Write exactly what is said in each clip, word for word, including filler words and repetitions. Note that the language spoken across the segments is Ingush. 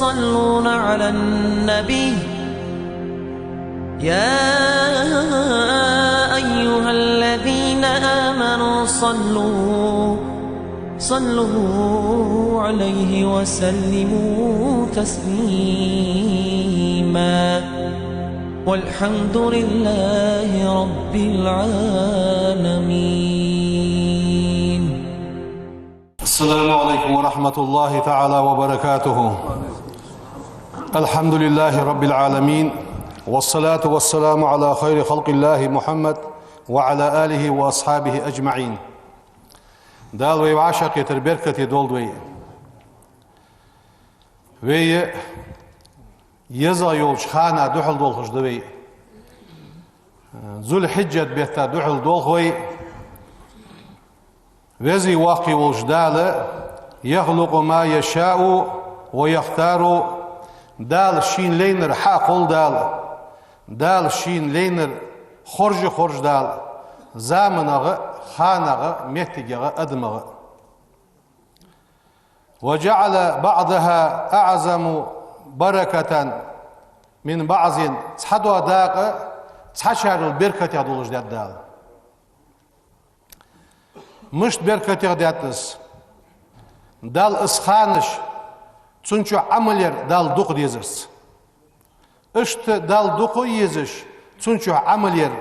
يصلون على النبي، يا أيها الذين آمنوا صلوا، صلوا عليه وسلموا تسليما. والحمد لله رب العالمين. السلام عليكم ورحمة الله تعالى وبركاته. الحمد لله رب العالمين، والصلاة والسلام على خير خلق الله محمد وعلى آله وأصحابه أجمعين. Дала вай вӀашагӀкхетар беркате долда вай. Вай еза йолча хана духьал долхаш да вай. Зуль-Хьиджат бетта духьал долх вай. Веза-воккха волча Дала, يخلق ما يشاء ويختار, Дала шийна лайнар хьакхолл Дала, Дала шийна лайнар хоржа-хоржа Дала, заманагӀа, ханагӀа, меттигагӀа, адамагӀа. وجعل بعضها أعظم بركة من بعض, цхьа дола дакъа цхьачарел беркатегӀа долаш даьд Дала. Мишта беркатегӀа даьд из? Дала из ханаш, цун чу Ӏамал яр Дала дукха дезарца. Иштта Дала дукха езаш, цун чу Ӏамал яр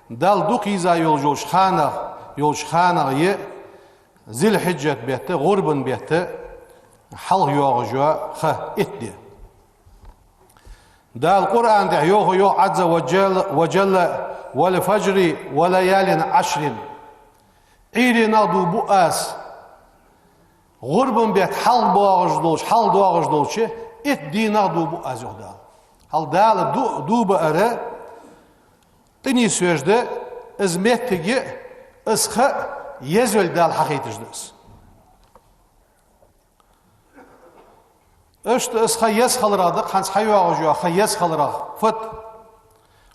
Дала дукха еза йолаш йолча ханах, йолча ханах я Зиль-Хьиджат бетта, гӀурбан бетта хьалха йоагӀаш йола ха, итт ди. Дала Къуръан тӀа йоах, йоах, عز وجل, وجل: «والفجر وليال عشر». Ӏуйренах дув буъ аз. ГӀурбан бетта хьалха боагӀаш долча, хьалха доагӀаш долча итт дийнах дув буъ аз, йоах Дала. Хьал Дала ду-, дув баар тӀанийсвеш да, из меттиг а, из ха а еза йолга Дала хьахайташ да из. Иштта из ха еза хиларах да-кх хӀанз хьайоагӀаш йола ха еза хиларах фуд.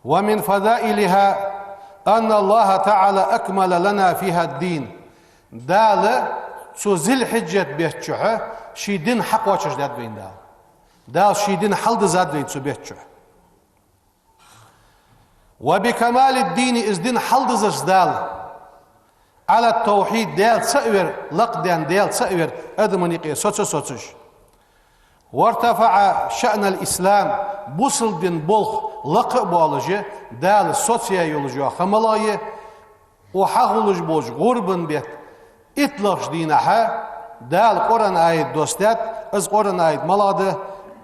ومن فضائلها أن الله تعالى أكمل لنا فيها الدين. Дала цу Зиль-Хьиджат бетта чухь ший дин хьакхоачашдаьд вайна Дала. Дала ший дин хьалдизад вайна цу бетта чухь. وبكمال الدين, из дин хьалдизарца Дала, على التوحيد, Даьла цаӀ вар, лакха даьнна Даьла цаӀ вар адамашта юкъе соца а соцаш. وارتفع شأن الإسلام, бусалба дина болх лакха а боалаш, Дала соцаяь йолаш йола ха малагӀа я, укх хьахулаш болча гӀурбан бетта иттлагӀча дийнахьа Дала Къуръан аят доссадаьд, из Къуръан аят малагӀа да: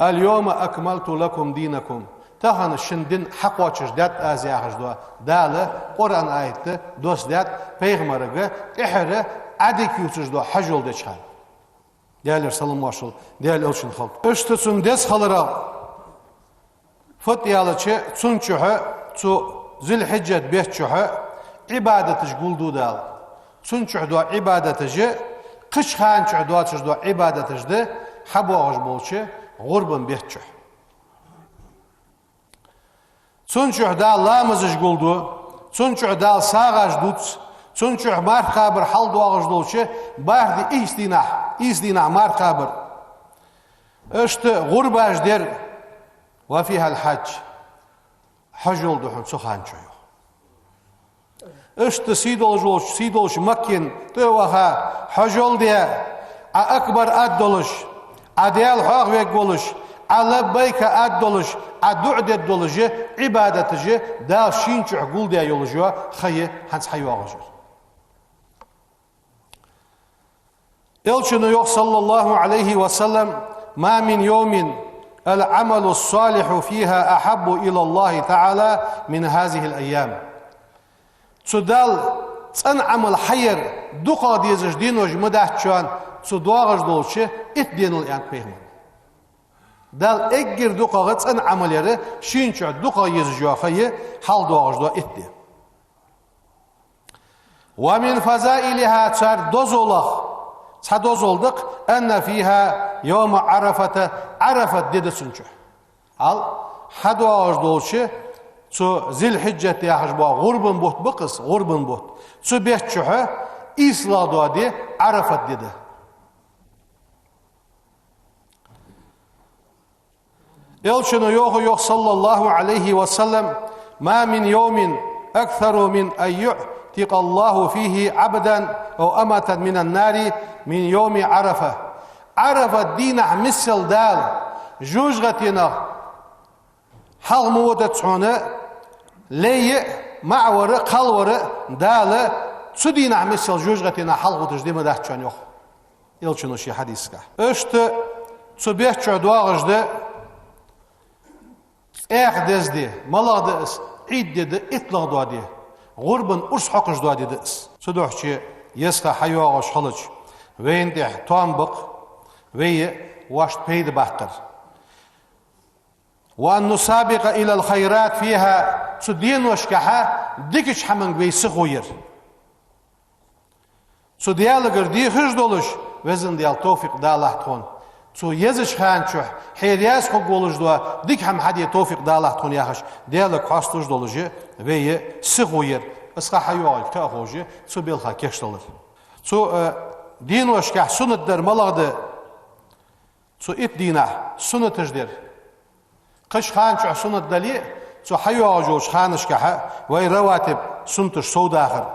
«اليوم أكملت لكم دينكم». Тахан шун дин хьакхоачашдаьд аз яхаш дола Дала Къуръан аят доссадаьд пайхамарга, тӀехьара Ӏадика ювцаш дола хьажол деча хана. Даьлера салам-моаршал Даьла элчанна хилда. Иштта цун деза хиларах фуд аьлча, цун чухь, цу Зиль-Хьиджат бетта чухь Ӏибадаташ гулду Дала. Цун чухь дола Ӏибадаташ кхыча хана чухь доацаш дола Ӏибадаташ да хьабоагӀаш болча гӀурбан бетта чухь. Цун чухь Дала ламазаш гулду, цун чухь Дала сагӀаш дувц, цун чухь марха кхабар хьалха доагӀаш долча бархӀ ди ийс дийнахьа, ийс дийнахьа марха кхабар. Иштта гӀурбаш дар, وفيها الحج, хьажол да хьона цу хана чухь, йоах. Иштта сий долаш волча, сий долча Маккан тӀа а ваха, хьажол даь, Ӏа акбар аргдолаш, Ӏа Даьла хьоахавергволаш, Ӏа лаббайка аргдолаш, Ӏа дуӀа дергдолаш, Ӏибадаташ Дала шийна чухь гулдаь йолаш йола ха я хӀанз хьайоагӀаш яр. Элчано йоах, صلى الله عليه وسلم: «ما من يوم العمل الصالح فيها أحب إلى الله تعالى من هذه الأيام». Цу Далла цӀена Ӏамал хьаяр дукхагӀа дезаш денош ма дац шоана, цу доагӀаш долча итт денал, аьннад пайхамара. Далла эггара дукхагӀа цӀена Ӏамал яр шийна чухь дукхагӀа езаш йола ха я хьалха доагӀаш дола итт ди. «ومن فضائلها», цар дозалах цхьа дозал да-кх, «أن فيها يوم عرفة», Ӏарафат ди да цун чухь. Хьал хьадоагӀаш долча цу Зиль-Хьиджат яхаш бола гӀурбан бутт ба-кх из, гӀурбан бутт. Цу бетта чухь ийслагӀа дола ди Ӏарафат ди да. Элчано йоах, йоах, صلى الله عليه وسلم: «ما من يوم أكثر من أن يعتق الله فيه عبدا أو أمة من النار من يوم عرفة». Ӏарафат дийнахьа миссел Дала жожагӀатенах хьалха ма водац хьона лай а, маӀа вар а, кхалвар а Дала цу дийнахьа миссел жожагӀатенах хьалха водаш ди ма дац хьона, йоах Элчано ший хьадисагахь. Иштта цу бетта чу доагӀаш да цӀаьхха деза ди, малагӀа да из, Ӏид ди да, иттлагӀа дола ди, гӀурбан урс хьокхаш дола ди да из. Цудухьа еза ха хьайоагӀаш хилча, вайна тӀехь тоам ба-кх вай вайна пайда баккхар. «وأن نسابق إلى الخيرات فيها», цу деношкахьа дикача хӀаманга вай сихо яр. Цу Даьлагара дехаш долаш, Везан Даьла, товфикъ далахь тхона. Цу езача хана чухь хье раьза хургволаш дола дика хӀама хьаде товфикъ далахь тхона яхаш, Даьлага хьоасташ долаш вай сихо яр. Из ха хьайоагӀилга кхы а ховш, цу балха кийчлар. Цу, э, деношкахь суннат дар малагӀа да? Цу итт дийнахьа суннаташ дар. Кхыча хана чухь суннат дале а, цу хьайоагӀаш йолча ханашкахьа вай раватиб суннаташ совдахар.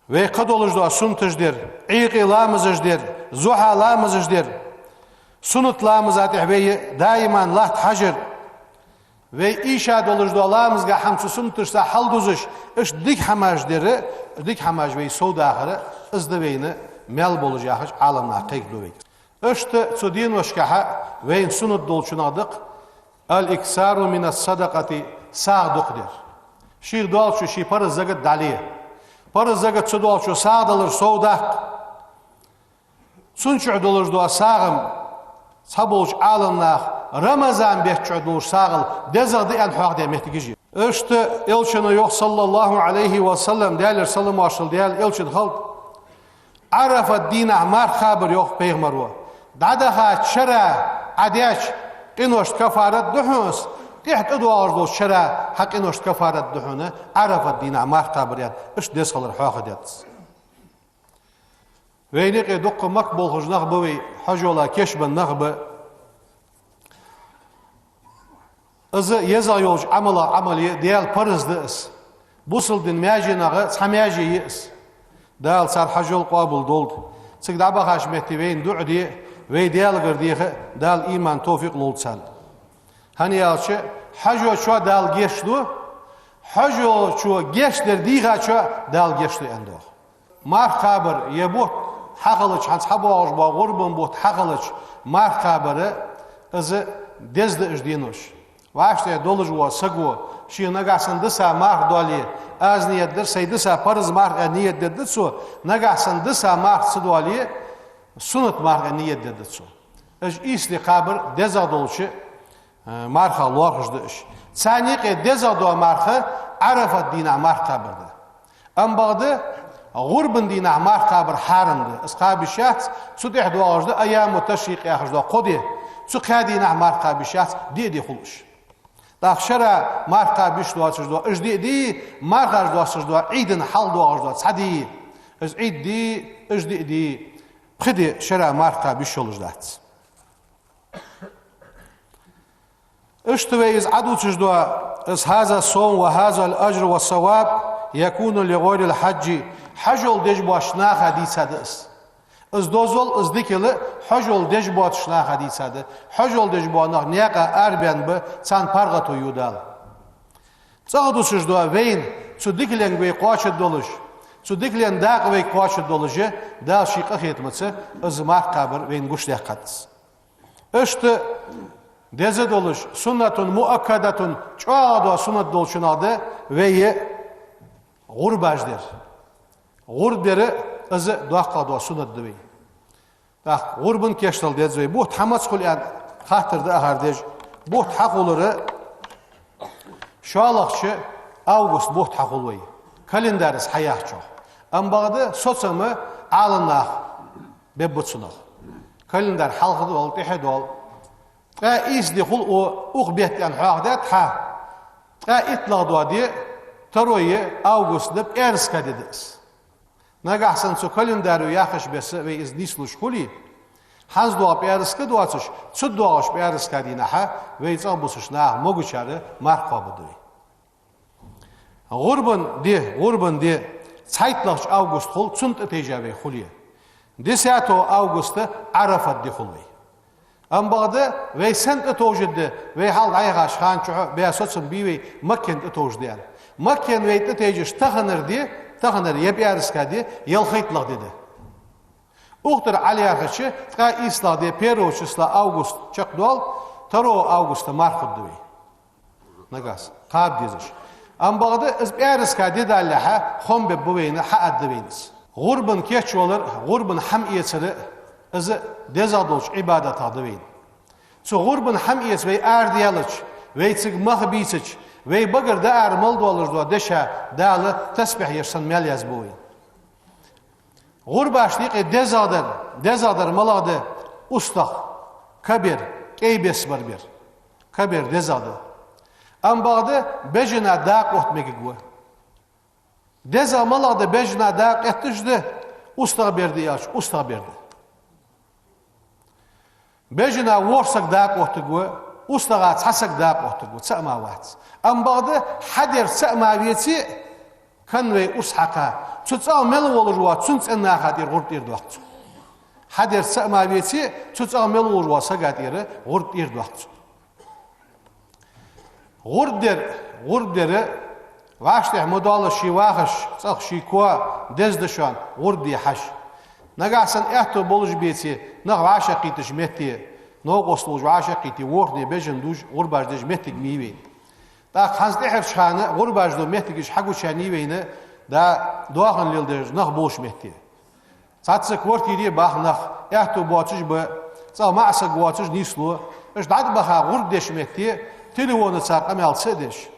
Вай кхыдолаш дола суннаташ дар, Ӏуйкъе ламазаш дар, зухьа ламазаш дар. Суннат ламаза тӀехь вай даиман латта хьажар. Вай ийша долаш дола ламазгахь хӀама цу суннаташца хьалдузаш, иштта дика хӀамаш дар, дика хӀамаш вай совдахар, из да вайна маьл болаш яхаш, Ӏаламнаха кхайкаду вайга. Иштта цу деношкахьа вайна суннат долчунах да-кх: «الإكثار من الصدقة», сагӀа дукха дар. Шийх долчо ший парз закат дӀале, парз закат ца долчо сагӀа далар совдаккха. Цун чухь долаш дола сагӀа-м, цхьаболча Ӏаламнаха, Рамазан бетта чухь долаш сагӀал дезагӀа да аьнна хьоахадаь моттигаш я. Иштта Элчано йоах, صلى الله عليه وسلم, Даьлера салам-моаршал Даьла Элчанна хилда: Ӏарафат дийнахьа марха кхабар, йоах пайхамаро, дӀадахача шера Ӏа деча къиношта кафарат да хьона из, тӀехьа тӀадоагӀаш долча шера хьа къиношта кафарат да хьона Ӏарафат дийнахьа марха кхабар, аьнна, иштта деза хилар хьоахадаьд. Вайна юкъе дукха Макка болхаш нах ба вай, хьажол а кийчбенна нах ба. Из езагӀа йолча Ӏамалех Ӏамал я, Даьла парз да из. Бусалба дина маьженех цхьа маьже я из. Дала цар хьажол къоабал долда. Цига дӀабахача метте вайна дуӀа де, вай Даьлагара деха, Дала иман, товфикъ лолда царна. ХӀана аьлча, хьажочоа Дала гешт ду, хьажочо гешт дар дийхачоа Дала гешт ду аьнна доагӀа. Марха кхабар, е бутт хьахилча, хӀанз хьабоагӀаш бола гӀурбан бутт хьахилча, марха кхабар, из деза да уж денош. ВӀаштӀехьа долаш вола саго, ший нагахьа санна диса марха доале, аз ният дир, сай диса парз марха аьнна ният дергда цо, нагахьа санна диса марха ца доале, суннат марха аьнна ният дергда цо. Уж ийс ди кхабар дезагӀа долча, э, мархах лоархӀаш да уж. Царна юкъе дезагӀа дола марха Ӏарафат дийнахьа марха кхабар да. Амма бакъда гӀурбан дийнахьа марха кхабар хьарам да. Из кхаба йиш яц, цу тӀехьа доагӀаш да айяму ташрикъ яхаш дола кхо ди. Цу кхаь дийнахьа марха кхаба йиш яц, диъ ди хул уж. ТӀаккха шера марха кхаба йиш доацаш дола уж диъ ди, мархаш доссаш дола Ӏийда хьалха доагӀаш дола цхьа ди. Из Ӏийд ди, уж диъ ди, пхи ди шера марха кхаба йиш йолаш дац. Иштта вай из Ӏадувцаш дола, из: «هذا الصوم وهذا الأجر والثواب يكون لغير الحاج», хьажол деш боацача наха дийца да из. Из дозал, из дикал хьажол деш боацача наха дийца да. Хьажол деш бола нах наькъа арабаьнна ба, царна паргӀато ю Дала. ЦӀагӀа дусаш дола вайна, цу дикаленга вай кхоачаргдолаш, цу дикален дакъа вайга кхоачаргдолаш, Дала ший къахетамца из марха кхабар вайна гучадаьккхад из. Иштта деза долаш, суннатун муаккадатун, чӀоагӀа дола суннат долчунах да вай гӀурбаш дар. ГӀурба дар, из доккхагӀа дола суннат да вай. ТӀаккха гӀурбан кийчдала деза вай. Бутт хьа маца хул аьнна хаттар да ахар деш. Бутт хьахулар шоллагӀча август бутт хьахул вай, календарца хьаяхачох. Амма бакъда соцам Ӏаламнаха бергба цунах. Календар хьалха дола, тӀехьа дола. Ткъаь ийс ди хул у-, укх бетта аьнна хьоахадаьд хьа. Ткъаь иттлагӀа дола ди, второе август да, пӀаьраска ди да из. Нагахьа санна цу календаро яхача беса вай из нийслуш хуле, ХӀанз доагӀа пӀаьраска доацаш, цу доагӀача пӀаьраска дийнахьа вай цӀагӀа бусаш нах могачара марха кхоабаргда вай. ГӀурбан ди, гӀурбан ди, цхьайтталагӀча август хул, цунна тӀатайжа вай хуле. Десятого августа Ӏарафат ди хул вай. Амма бакъда вай сенна тӀатовжаргда, вай хьалха дӀаяхача хана чухьа баь соцам бий вай Маккена тӀатовжаргда аьнна. Маккена вай тӀатайжаш таханара ди, таханара е пӀаьраска ди, ялхайтталагӀа ди да. Укх тӀара ӀалаьрхӀача, ткъаь ийслагӀа ди, первого числа август чакхдоал, второго августа марха хургда вай. Нагахьа санна кхаба дезаш. Амма бакъда из пӀаьраска ди даллалехьа, хом бергба вайна, хьааргда вайна из. ГӀурбан кечвалар, гӀурбан хӀама эцар, из дезагӀа долча Ӏибадатех да вайна. Цу гӀурбан хӀама эца вай арадаьлча, вай цига мах бийцача, вай багара дӀаара мел доаллаш дола дешаш Дала тасбихь еш санна маьл язбу вайна. ГӀурбашта юкъе дезагӀдар, дезагӀдар малагӀа да: устагӀа, кабер, кӀай бесса бар бер. Кабер дезагӀа да. Амма бакъда бежана дакъа отта мегаргва. ДезагӀа малагӀа да, бежана дакъа этташ да, устагӀа бер да аьлча, устагӀа бер да. Бежана ворхӀ саг дакъа оттаргва, устагӀа цхьа саг дакъа оттаргва, цаӀ мара вац. Амма бакъда хьадер цаӀ мара веце, кана вай урс хьакха, цу цӀагӀа мел волаш вола цун цӀен наха тӀера гӀурба тӀера доаккх цо. Хьадер цаӀ мара веце, цу цӀагӀа мел волаш вола сага тӀера гӀурба тӀера доаккх цо. ГӀурба дер, гӀурба дер, вӀаштӀехьа ма доаллаш ший вахаш, цӀагӀа ший коа деза да шоана, гӀурба де хьажа. Нагахьа санна аьттув болаш беце, нах вӀашагӀкхийтача метте, новкъостал луш вӀашагӀкхийте, ворхӀане бежана дувш, гӀурбаш деш моттиг ма йий вайна. ТӀаккха хӀанз тӀехьарча хана гӀурбаш ду моттигаш хьагучаяьннай вайна, да, доахан леладеш нах болча метте. Цхьацца квартире баха нах, аьттув боацаш ба, цӀагӀа маӀа саг воацаш нийслу, уж дӀатӀабаха гӀурба деча метте, телефонаца къамаьл ца а деш,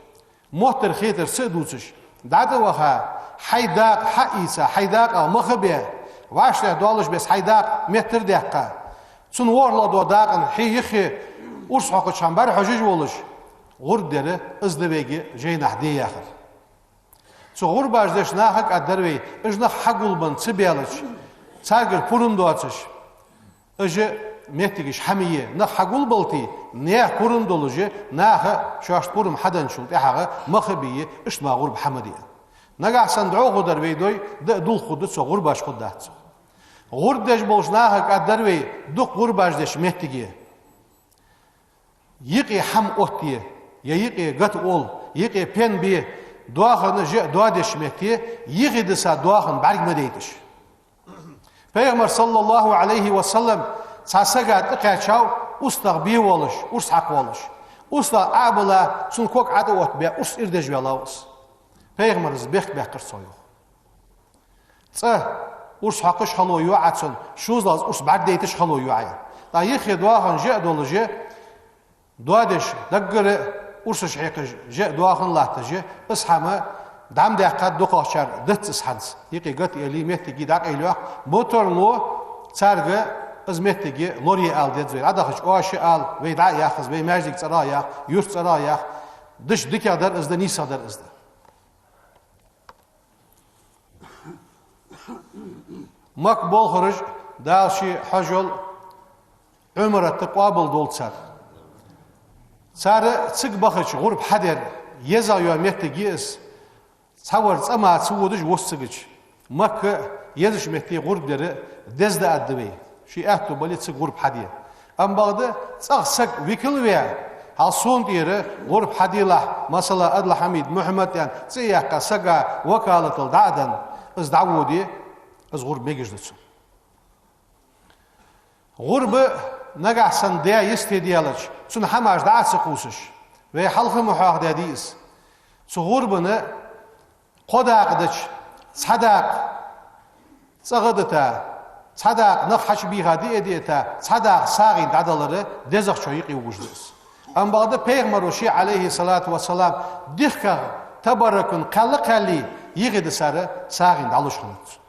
моттар хетар ца а дувцаш, дӀатӀаваха, хьай дакъа хьаийца, хьай дакъах мах а баь, вӀаштӀехьа доаллаш беса хьай дакъа меттара даьккха, цун ворхӀлагӀа дола дакъа хье йиххе урс хьокхача хана бӀарахьожаш волаш, гӀурба дер, из да вайга жайнашка де яхар. Цу гӀурбаш деча наха кӀаддар вай, уж нах хьагулбенна ца баьлча, царгара пурам доацаш, уж моттигаш хьа ма е, нах хьагулбалийте, наьха пурам долаш, наха шоашта пурам хьаденначул тӀехьагӀа мах а бе, иштта мара гӀурба хьа ма де. Нагахьа санна дӀахо дар вай дой, да а дулх хургда цох, гӀурбаш хургдац цох. ГӀурба деш болча наха кӀаддар вай, дукха гӀурбаш деча метте юкъе хӀама отте, е юкъе гата оал, юкъе пен бе, доахан жа а доадеш метте, юхе диса доахан бӀарга ма дайташ. Пайхамара, саллаллахӀу Ӏалайхи ва саллам, цхьан сага тӀакхаьчав, устагӀа бе волаш, урс хьакха волаш. УстагӀа Ӏо а баьлла, цун ког ӀотӀаоттабаь, урс ирдеш ваьллав из. Пайхамара из бехк баьккхар цох, йоах. ЦӀа урс хьокхаш хало йоагӀа цунна, шозлагӀа урс бӀаргадайташ хало йоагӀа. ТӀаккха юхе доахан жа а долаш, доадеш, даггара урсаш хьекхаш жа а доахан латташ, из хӀама дӀа ма даьккхад дукхагӀчар, дац из хӀанз. Юкъе гата аьле, моттиг дӀакъайла йоаккх, мотор ло царга из моттиг лорае ала деза вай. ДӀадахача оаш а ала, вай дӀа а яккха из, вай маьждиг цӀерагӀа яккха, юрт цӀерагӀа яккха, даш дикагӀа дар из да, нийсагӀа дар из да. Макка болхараш, Дала ший хьажол, Ӏумрат къоабал долда цар. Цар цига бахача гӀурба хьадер, езагӀа йола моттиг я из, цхьавар цӀа мара ца водаш вус цигача. Макка езача метте гӀурба дер деза да аргда вай, ший аьттув бале цига гӀурба хьаде. Амма бакъда цӀагӀа саг викал ве, хьал сона тӀера гӀурба хьаделахь, масала, Адалхьамид, Мухьаммад аьнна цӀи а яьккха, сага вакалатал дӀа а денна, из дӀаводе, из гӀурба мегаш да цунна. ГӀурба нагахьа санна даь йисте даьлча, цун хӀамаш дӀа а ца кхувсаш, вай хьалха ма хьоахадаьдий из. Цу гӀурбана кхо дакъа дича, цхьа дакъа цӀагӀа а дита, цхьа дакъа нах хьачубийха диа а дита, цхьа дакъа сагӀийна дӀадалар дезагӀчох юкъе вугаш да из. Амма бакъда Пайхамара ше, Ӏалайхи ссалату вассалам, дихках табаррукан кхаьлла а кхаьлле, юхе дисар сагӀийна дӀалуш хиннад цо.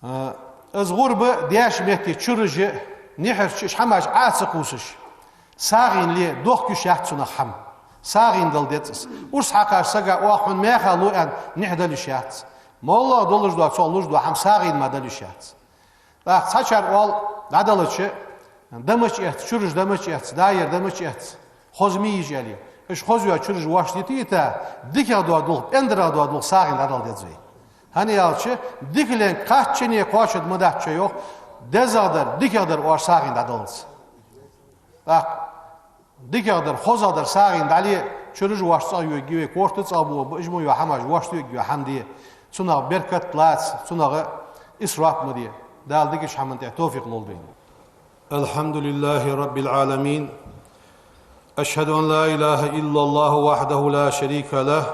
Э, из гӀурба деш метте чура жа, нихьарча уж хӀамаш Ӏо а ца кхувсаш, сагӀийна ле, дохка йиш яц цунах хӀама. СагӀийна дала деза из. Урс хьакхача сага: «Оаха хьона маьха лу», — аьнна, нихь дала йиш яц. МоллагӀа долаш дола, цо луш дола хӀама сагӀийна мара дала йиш яц. ТӀаккха цхьачар оал, дӀаделча, да мича эц, чураш да мича эц, даьра да мича эц, хоза ма йий уж, аьле. Уж хоза йола чураш воашта йита а йита, дикагӀа дола дулх, пӀендарагӀа дола дулх сагӀийна дӀадала деза вай. ХӀана аьлча, дика лен кхаччане кхоачаш ма дац шо, йоах, дезагӀдар, дикагӀдар оаш сагӀийна дӀадаллалца. ТӀаккха дикагӀдар, хозагӀдар сагӀийна дӀале, чураш воашта цӀагӀа йоагӀаргья вай, корта цӀагӀа бохабу, уж ма йола хӀамаш воашта йоагӀаргья хӀама де, цунах беркат лаца, цунах исраф ма де. Дала дикача хӀаман тӀа товфикъ лолда вайна. الحمد لله رب العالمين. أشهد أن لا إله إلا الله وحده لا شريك له،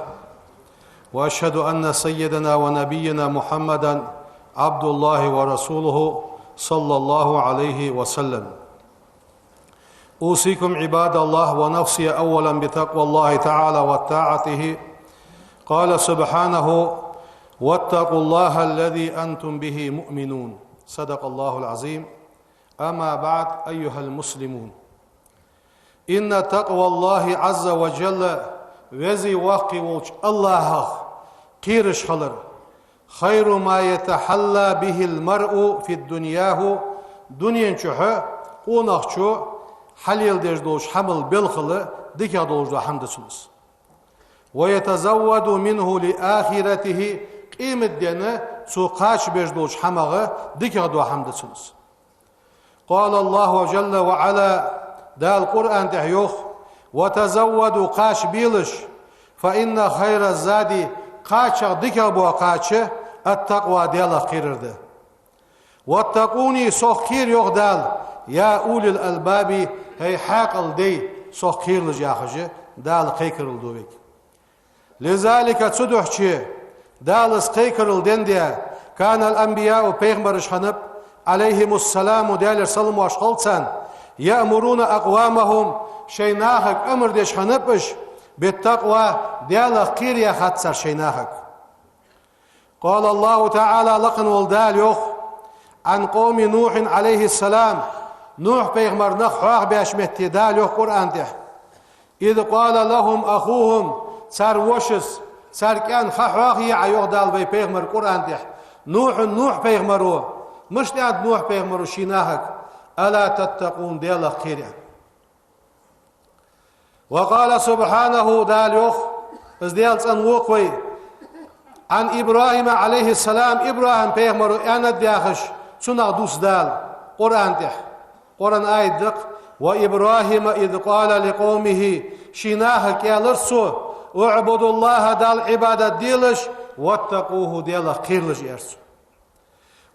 وأشهد أن سيدنا ونبينا محمدا عبد الله ورسوله، صلى الله عليه وسلم. أوصيكم عباد الله ونفسي أولا بتقوى الله تعالى وطاعته. قال سبحانه: واتقوا الله الذي أنتم به مؤمنون. صدق الله العظيم. أما بعد، أيها المسلمون. إن تقوى الله عز وجل, Веза-Воккха волча АллахӀах кхераш хилар, خير ما يتحلى به المرء في دنياه, дунен чухь къонахчо хьалеладеш долча хӀамал белхал дикагӀа долаш дола хӀама да цун из. ويتزود منه لآخرته, къематдийнахьа цо кхача безаш долча хӀамах дикагӀа дола хӀама да цун из. قال الله جل وعلا, Дала Къуръан тӀа йоах: وتزودوا, кхача белаш, فإن خير الزاد, кхачах дикагӀа бола кхача, التقوى, Даьлах кхерар да. واتقون, сох кхера, йоах Дала, يا أولي الألباب, хӀай хьаькъал дай, сох кхералаш, яхаш, Дала кхайкарал ду вайга. لذلك, цудухьа, Дала из кхайкарал денна, كان الأنبياء, пайхамараш хиннаб, عليهم السلام, Даьлера салам-моаршал хилда царна, يأمرون أقوامهم, шоай нахага амар деш хиннаб уж, بالتقوى, Даьлах кхера, яхад цар шоай нахага. قال الله تعالى, лакха вола Дала йоах, عن قوم نوح عليه السلام, Нухь-пайхамара нах хьоахабаьча метте Дала йоах Къуръан тӀа: إذ قال لهم أخوهم, цар вошас, цар кӀаьнк ха хьоахае Ӏа, йоах Дала вай пайхамарга Къуръан тӀа. نوح, Нухь-пайхамаро, мишта аьннад Нухь-пайхамаро ший нахага: ألا تتقون, Даьлах кхера, аьнна. وقال سبحانه, Дала йоах, из Даьла цӀенвоаккх вай, عن إبراهيم عليه السلام, ИбрахӀим-пайхамаро аьннад яхаш, цунах дувц Дала Къуръан тӀа. Къуръан аят да-кх: وإبراهيم إذ قال لقومه, ший нахага аьлар цо: اعبدوا الله, Далла Ӏибадат делаш, واتقوه, Даьлах кхералаш, аьлар цо.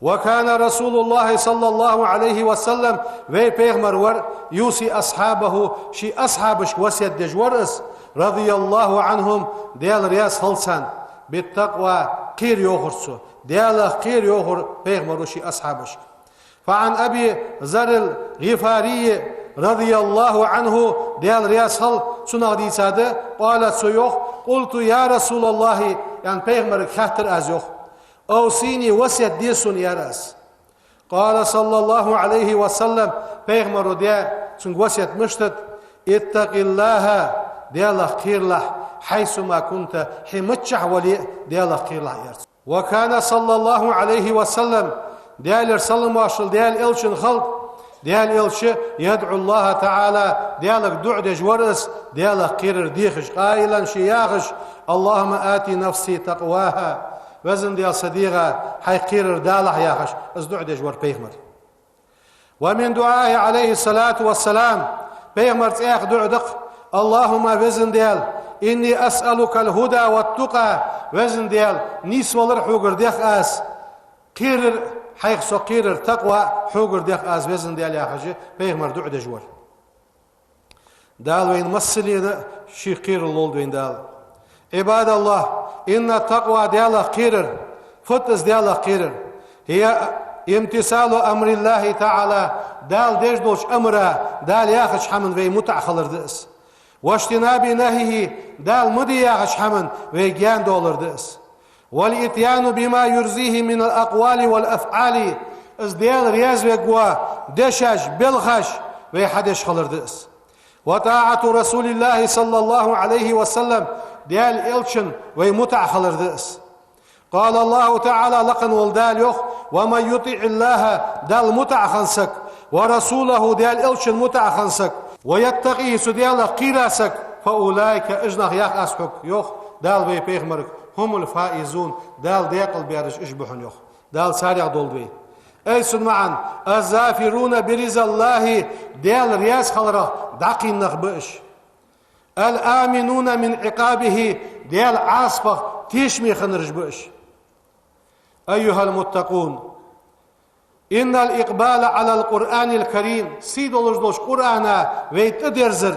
وكان رسول الله صلى الله عليه وسلم, вай пайхамар вар, يوصي أصحابه, ший асхьабашка васкет деш вар из, رضي الله عنهم, Даьла раьза хилва царна, بالتقوى, кхера, йоахар цо, Даьлах кхера, йоахар пайхамаро ший асхьабашка. فعن أبي ذر الغفاري رضي الله عنه, Даьла раьза хилва цунах, дийцад, قال, цо йоах: قلت يا رسول الله, аьнна, пайхамарга хаьттар аз, йоах. أوصني, васкет де сона, аьлар аз. قال صلى الله عليه وسلم, пайхамаро даьд цунга васкет мишта да: اتق الله, Даьлах кхералахь, حيثما كنت, хьо миччахьа вале а, Даьлах кхералахь, аьлар цо. وكان صلى الله عليه وسلم, Даьлера салам-моаршал Даьла элчанна хилда, Даьла элча, يدعو الله تعالى, Даьлага дуӀа деш вар из, Даьлах кхерар дехаш, قائلا, ше яхаш: اللهم آت نفسي تقواها, Веза Даьла, са дегӀа Хьайх кхерар далахь, яхаш, из дуӀа деш вар пайхамар. ومن دعائه عليه الصلاة والسلام, пайхамара цхьаькха дуӀа да-кх: اللهم, Веза Даьла, إني أسألك الهدى والتقى, Веза Даьла, нийсвалар Хьогара дех аз, кхерар, Хьайх со кхерар, такъва Хьогара дех аз, Веза Даьла, яхаш, пайхамар дуӀа деш вар. Дала вайна массанена Шийх кхерар лолда вайна Дала. عباد الله, إن التقوى, Даьлах кхерар, фуд из Даьлах кхерар? هي امتثال أمر الله تعالى, Дала деш долча амара, Дала яхача хӀаман вай мутӀахьа хилар да из. واجتناب نهيه, Дала ма де яхача хӀаман вай гаьна довлар да из. والإتيان بما يرضيه من الأقوال والأفعال, из Даьла раьза вергва дешаш, белхаш вай хьадеш хилар да из. وطاعة رسول الله صلى الله عليه وسلم, Даьла элчан вай мутӀахьа хилар да из. قال الله تعالى, лакха вола Дала йоах: ومن يطع الله, Далла мутӀахьа хинна саг, ورسوله, Даьла Элчанна мутӀахьа хинна саг, ويتقه, цу Даьлах кхийра саг, فأولئك, уж нах, йоах Аз хьога, йоах Дала вай пайхамарга, هم الفائزون, Дала даькъала баьраш уж ба хьона, йоах. Дала царех долда вай. Ай цун маӀан: الظافرون برضا الله, Даьла раьза хиларах дӀакхийна нах ба уж. الآمنون من عقابه, Даьла Ӏазапах тешаме хиннараш ба уж. أيها المتقون, إن الإقبال على القرآن الكريم, сий долаш долча Къуръана вай тӀадерзар,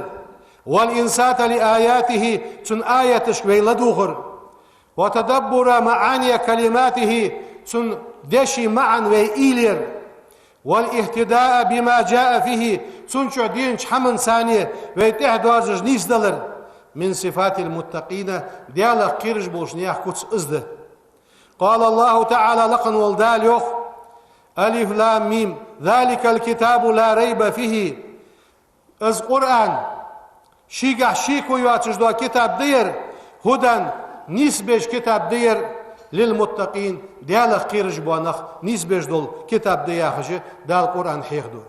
والإنصات لآياته, цун аяташка вай ладувгӀар, وتدبر معاني كلماته, цун дешай маӀан вай уйла яр, والاهتداء بما جاء فيه, цун чу денача хӀаманца вай тӀехьадоаржаш нийсдалар, من صفات المتقين, Даьлах кхераш болча наьха куц из да. قال الله تعالى, лакха вола Дала йоах: الم, ذلك الكتاب لا ريب فيه, из Къуръан, шийгахь шеко йоацаш дола китаб да ер, هدى, нийсбеш китаб да ер, للمتقين, Даьлах кхераш бола нах нийсбеш дола китаб да, яхаш, Дала Къуръан хьехаду.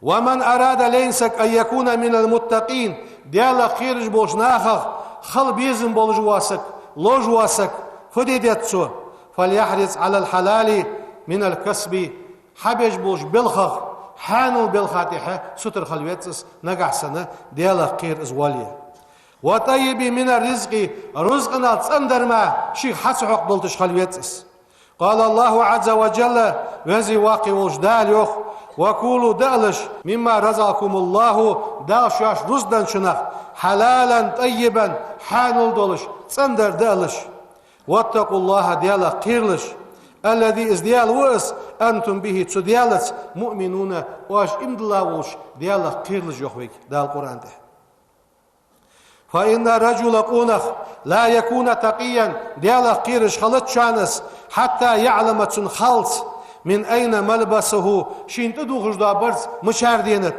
ومن أراد, лайна саг, أن يكون من المتقين, Даьлах кхераш болча нахах хила безам болаш вола саг, ловш вола саг, фу де деза цо? فليحرص على الحلال من الكسب, хьабеш болча балхах, хьанал балха тӀехьа сутара хила веза из, нагахь санна Даьлах кхера из воале. وطيب من الرزق, рузкъанал цӀендар мара шийх хьа ца хьокха долаш хила веза из. قال الله عز وجل, Веза Воккха волча Дала йоах: وكلوا, даалаш, مما رزقكم الله, Дала шоашта рузкъа денначунах, حلالا طيبا, хьанал долаш, цӀендар даалаш. واتقوا الله, Даьлах кхералаш. الذي, из Даьла ва из, أنتم به, цу Даьлаца, مؤمنون, оаш иман дилла волаш, Даьлах кхералаш, йоах вайга Дала Къуръан тӀа. فإن الرجل, къонах, لا يكون تقيا, Даьлах кхераш хилац шоана из, حتى يعلم, цунна халлалца, من أين ملبسه, шийна тӀадувхаш дола барзкъа мичара денад,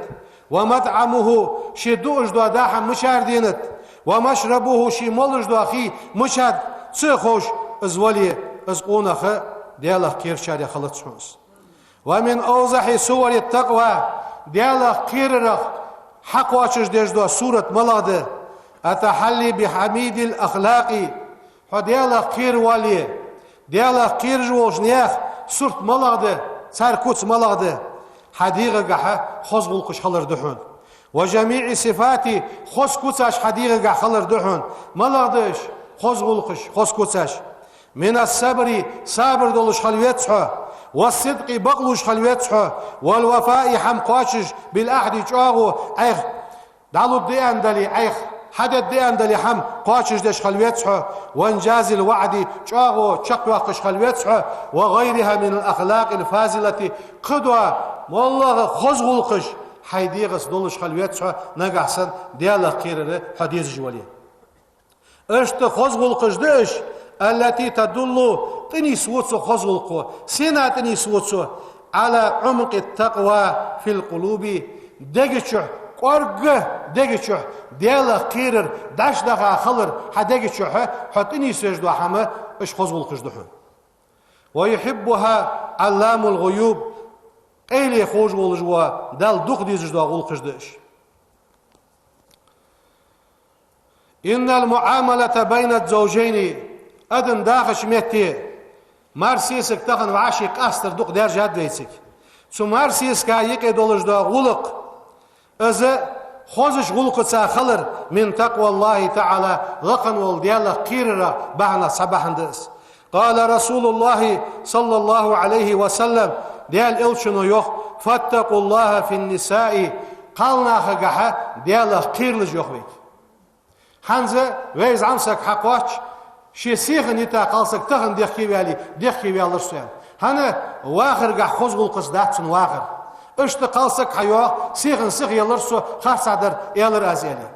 ومطعمه, ше дуаш дола даа хӀама мичара денад, ومشربه, ше молаш дола хий мичад, ца ховш из вале, из къонах Даьлах кхерачарех хилац хьона из. ومن أوضح صور التقوى, Даьлах кхерарах хьакхоачаш деш дола сурат малагӀа да? التحلي بحميد الأخلاق, хьо Даьлах кхера вале, Даьлах кхераш волча наьха сурт малагӀа да, цар куц малагӀа да? Хьа дегӀагахьа хоза гӀулакхаш хилар да хьона. وجميع الصفات, хоза куцаш хьа дегӀагахьа хилар да хьона. МалагӀа да уж хоза гӀулакхаш, хоза куцаш? من الصبر, сабар долаш хила веза хьо, والصدق, бакълувш хила веза хьо, والوفاء, хӀама кхоачаш, بالعهد, чӀоагӀо, Ӏайха дӀалургда аьнна дале, Ӏайха хьадергда аьнна дале, хӀама кхоачаш деш хила веза хьо, وإنجاز الوعد, чӀоагӀо чакхйоаккхаш хила веза хьо, وغيرها من الأخلاق الفاضلة, кхыдола моллагӀа хоза гӀулакхаш хьай дегӀаца долаш хила веза хьо, нагахь санна Даьлах кхерар хьо дезаш вале. Иштта хоза гӀулакхаш да уж, التي تدل, тӀанийсву цо хоза гӀулакхо. Сенна тӀанийсву цо? على عمق التقوى في القلوب, дега чу, кӀоарга дега чу Даьлах кхерар дӀачудаха хилар хьа дега чу хьо тӀанийсвеш дола хӀама, уж хоза гӀулакхаш да хьона. ويحبها علام الغيوب, къайле ховш волаш вола Далла дукха дезаш дола гӀулакхаш да уж. إن المعاملة بين الزوجين, адам дахача метте, мар-сесаг тахан вӀаши къастар дукха даьржад вайцига. Цу мар-сесага юкъе долаш дола гӀулакх, из хозача гӀулакхаца хилар, من تقوى الله تعالى, лакха вола Даьлах кхерарах бахьанах цхьа бахьан да из. قال رسول الله صلى الله عليه وسلم, Даьла Элчано йоах: فاتقوا الله في النساء, кхалнахагахьа Даьлах кхералаш, йоах вайга. ХӀанз вай зӀамсаг хьакхоач, ше сиха йита кхалсаг тахан дехке ваьле, дехке ваьлар со, аьнна. ХӀана? Вахаргахьа хоза гӀулакхаца дац цун вахар. Иштта кхалсаг хьайоагӀа, сиха сиха елар со, харцахьа дар, аьлар аз, аьле.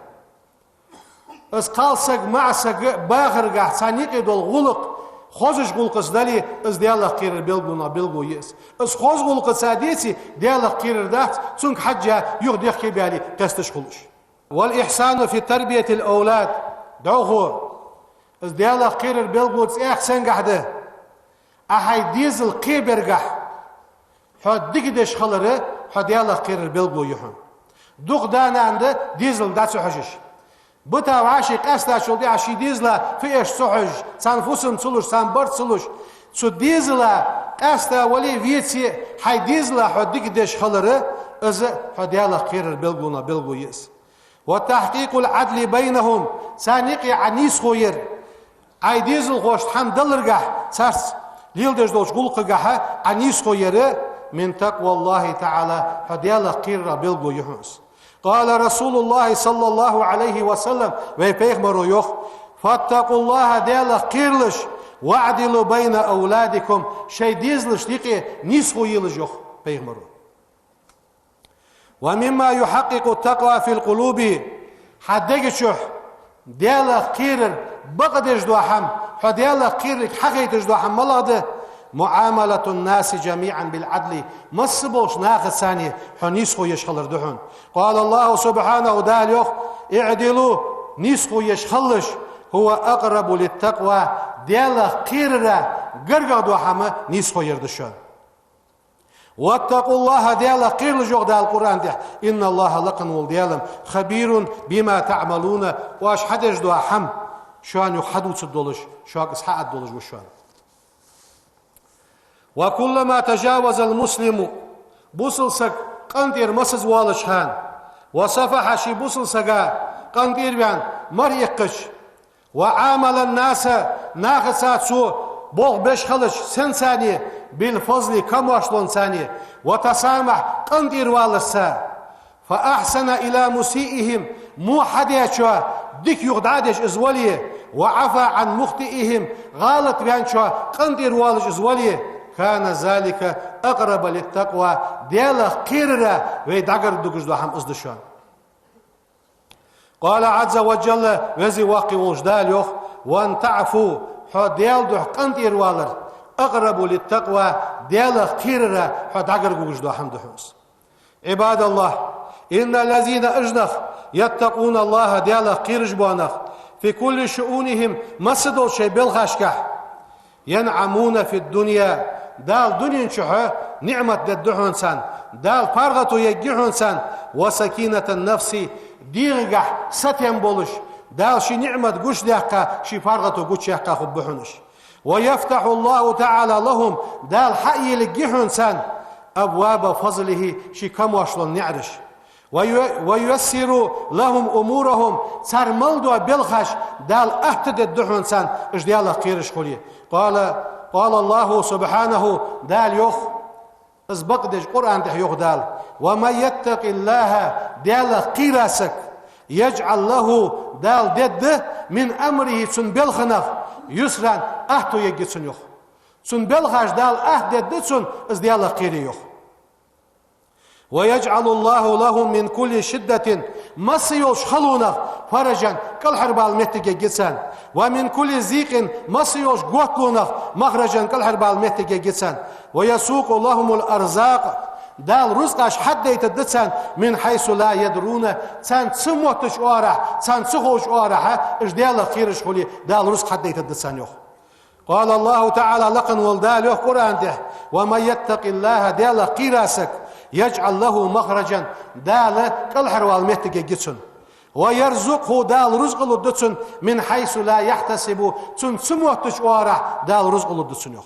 Из кхалсаг, маӀасаг бахаргахьа царна юкъе дола гӀулакх хозача гӀулакхаца дале, из Даьлах кхерар белгалонех белгало я из. Из хоза гӀулакхаца деце, Даьлах кхерар дац, цунга хьежжа юха дехке баьле, кхесташ хул уж. والإحسان في تربية الأولاد, дӀахо Из Даьлах кхерар белгало цӀаькха сенгахь да? Ӏа хьай дезал кхебергахь, хьо дика деш хилар хьо Даьлах кхерар белгало я хьона. Дукха да-нана да дезална дӀа ца хьожаш. Бита вӀаши къаьстачул тӀехьа ший дезала фу эш ца хьожаш, царна фусам ца луш, царна барт ца луш, цу дезала къаьста вале а, веце а, хьай дезала хьо дика деш хилар, из хьо Даьлах кхерар белгалонех белгало я из. وتحقيق العدل بينهم, царна юкъе Ӏа нийсхо яр. Ӏай дезалхошта хӀама даларгахь, царца леладеш долча гӀулакхагахьа Ӏа нийсхо яр, من تقوى الله تعالى, хьо Даьлах кхерарах белгало я хьона из. قال رسول الله صلى الله عليه وسلم, вай пайхамаро йоах: فاتقوا الله, Даьлах кхералаш, واعدلوا بين أولادكم, шоай дезалашта юкъе нийсхо елаш, йоах пайхамаро. ومما يحقق التقوى في القلوب, хьа дега чухь Даьлах кхерар бакъдеш дола хӀама, хьо Даьлах кхералга хьахайташ дола хӀама малагӀа да? معاملة الناس جميعا بالعدل, масса болча нахаца царна хьо нийсхо еш хилар да хьона. قال الله سبحانه, Дала йоах: اعدلوا, нийсхо еш хилалаш, هو أقرب للتقوى, Даьлах кхерара гаргагӀа дола хӀама нийсхо яр да шоана. واتقوا الله, Даьлах кхералаш, йоах Дала Къуръан тӀа, إن الله, лакха вола Даьла, خبير بما تعملون, оаш хьадеш дола хӀама, шоана юха хьадувцаш долаш, шуга из хьааддолаш ва шоана. وكلما تجاوز المسلم, бусалба саг къинтӀера массаза воалача хана, وصفح, ший бусалба сага къинтӀера ваьнна мара иккхача, وعامل الناس, нахаца цо болх беш хилча, сенца царна, بالفضل, камаьршалонца царна, وتسامح, къинтӀера валарца, فأحسن إلى مسيئهم, во хьадаьчоа дика юха дӀа а деш из вале, وعفا عن مخطئهم, гӀалат ваьнначоа къинтӀера воалаш из вале, كان ذلك أقرب للتقوى, Даьлах кхерара вай дӀагарга дугаш дола хӀама из да шоана. قال عز وجل, Веза Воккха волча Дала йоах: وأن تعفوا, хьо Даьла духьа къинтӀера валар, أقرب للتقوى, Даьлах кхерара хьо дӀагарга вугаш дола хӀама да хьона из. عباد الله, إن الذين, уж нах, يتقون الله, Даьлах кхераш бола нах, في كل شؤونهم, масса долча шоай белхашкахь, ينعمون في الدنيا, Дала дунен чухь ниӀмат дергда хьона царна, Дала паргӀато ергья хьона царна, وسكينة النفس, дегӀагахь сатем болаш, Дала ший ниӀмат гучадаьккха, ший паргӀато гучаяьккха хургба хьона уж. ويفتح الله تعالى لهم, Дала хьаелларгья хьона царна, أبواب فضله, ший камаьршалон наӀараш. وييسر لهم أمورهم, цар мел дола белхаш Дала аттадергда хьона царна, уж Даьлах кхераш хуле. قال, قال الله سبحانه, Дала йоах, из бакъдеш Къуръан тӀа йоах Дала: ومن يتق الله, Даьлах кхийра саг, يجعل له, Дала дергда, من أمره, цун белханах, يسرا, атто ергья цунна, йоах. Цун белхаш Дала аттадергда цунна, из Даьлах кхере, йоах. ويجعل الله لهم من كل شدة, масса йолча халонах, فرجا, кӀалхарбала моттиг ергья царна, ومن كل ضيق, масса йолча готтлонах, مخرجا, кӀалхарбала моттиг ергья царна, ويسوق لهم الأرزاق, Дала рузкъаш хьадайтаргда царна, من حيث لا يدرون, царна ца моттача оагӀорахьа, царна ца ховча оагӀорахьа, уж Даьлах кхераш хуле, Дала рузкъа хьадайтаргда царна, йоах. قال الله تعالى, лакха вола Дала йоах Къуръан тӀа: ومن يتق الله, Даьлах кхийра саг, يجعل له مخرجا, Дала кӀалхарвала моттиг ергья цунна. ويرزقه, Дала рузкъа лургда цунна, من حيث لا يحتسب, цунна ца моттача оагӀорахьа Дала рузкъа лургда цунна, йоах.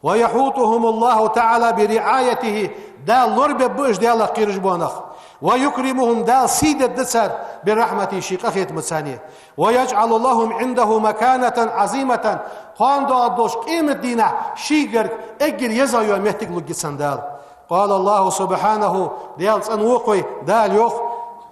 ويحوطهم الله تعالى برعايته, Дала лорабергба уж Даьлах кхераш бола нах. ويكرمهم, Дала сий дергда царна, برحمته, ший къахетамца царна. ويجعل لهم عنده مكانة عظيمة, кхоана доагӀаргдолча къематдийнахьа шийгара эггара езагӀа йола моттиг лургья царна Дала. قال الله سبحانه, Даьла цӀена воаккхий, Дала йоах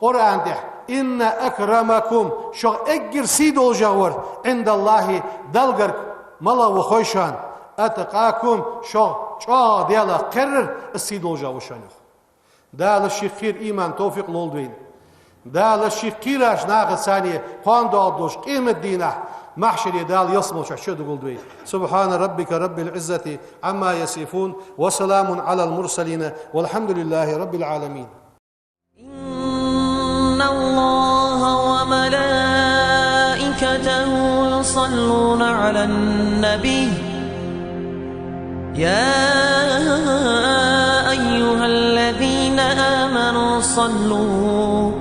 Къуръан тӀа: إن أكرمكم, шух эггара сий долашагӀвар, عند الله, Далла гарга малагӀа ва хой шоана, أتقاكم, шух чӀоагӀа Даьлах кхерар, из сий долашагӀа ва шоана, йоах. Дала шийх кхерар иман, товфикъ лолда вайна. Дала шийх кхийрача нахаца царна кхоана доагӀаргдолча къематдийнахьа, махьшаре Дала ялсмале чу дугаргда вай. سبحان ربك رب العزة عما يصفون وسلام على المرسلين والحمد لله رب العالمين. إن الله وملائكته وملائكته يصلون على النبي، يا أيها الذين آمنوا صلوا،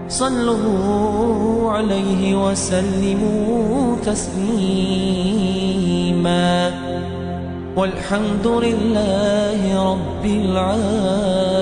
صلوا عليه وسلموا تسليما. والحمد لله رب العالمين.